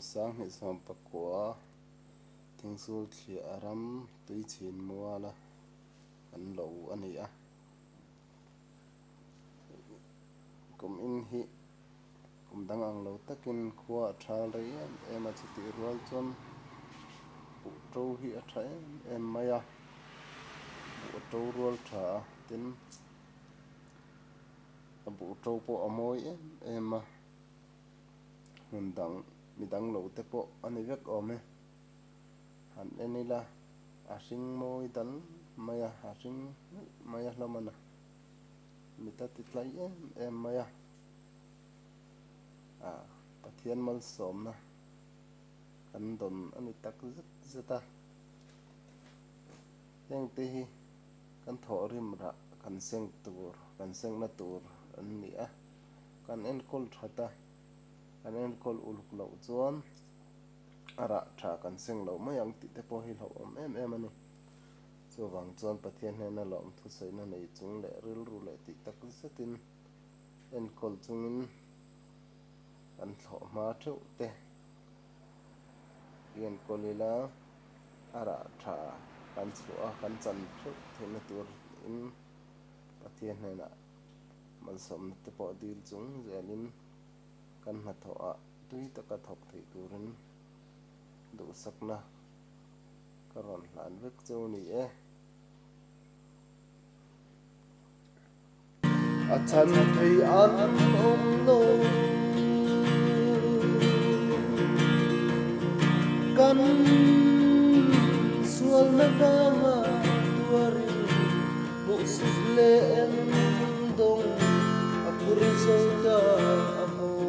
2019 Thingsul thliah ram tuichhin muala an lo a ni a. Kum in hi kum dang ang lo takin khua a thal rei em em a, chutih rual chuan buh to hi a tha em em mai a, buh a to rual tha a, tin a buh to pawh a mawi em em a, hmun dang mi dang lo te pawh a ni vek awm e, han en ila a hring mawi dal mai a, a hring nghulh mai a hlawm a na. Mit a ti tlai em em mai a, ah Pathian malsawmna kan dawn a ni tak zet zet a, heng te hi kan thawhrim rah kan seng tur kan sengna tur an ni a, kan enkawl that a, kan enkawl uluk loh chuan a rah tha kan seng loh mai ang tih te pawh hi hlauhawm em em a ni. Chuvang chuan Pathian hnena lawm thusawiina nei chung leh rilru leh tih tak zetin enkawl chungin kan thlawh hma theuh te i enkawl ila a rah tha kan chhuah a, kan chan theuh theihna turin Pathian hnenah malsawmna te pawh dil chung zelin kan hnathawhah tui taka thawk theih turin duhsakna Ka rawn hlan vek cheu ni e. A chhan thei an awm lo. Kan sualna vanga tuarin hmuhsit leh en dawng a phur zo ta a maw.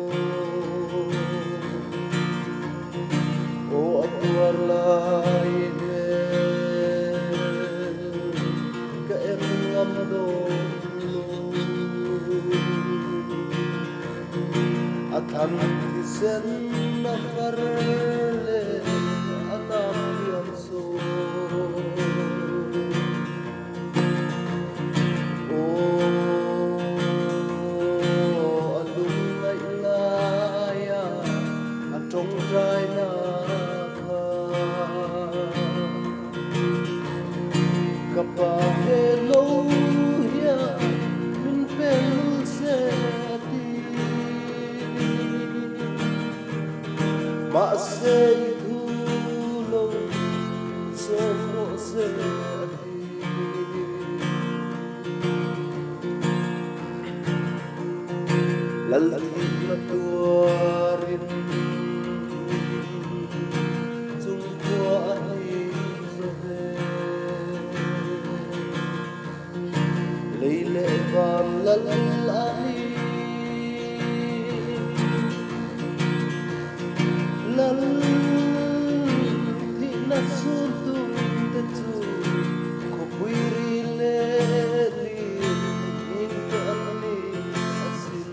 Aw a tuar lai hmel ka en ngam dawn lo. A thlan thisen a far leh a nak hliam sawn. Aw a lungngaih laia a tawngtaina kha ka pa he lo hian min pel se a ti. Mahse i thu lo sawm rawh se a ti. Lalthihna tuarin chung khua a hlim zo ve. Lei leh van lal a ni. Lal thihna sun tum te chu khawpui ri leh lir hming te an ni asin.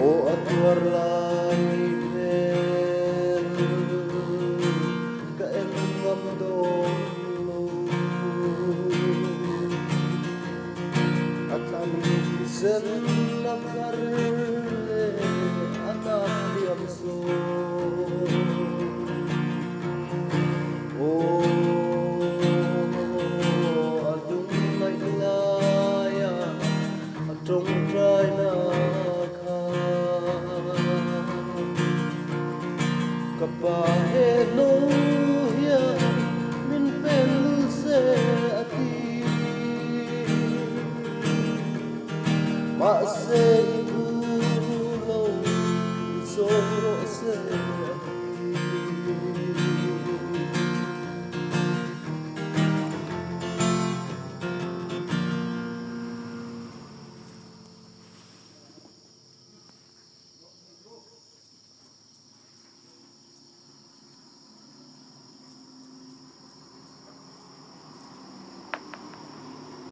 Aw a tuar lai hmel ka en ngam dawn lo. A tlan thisen a far leh a nak hliam zawn.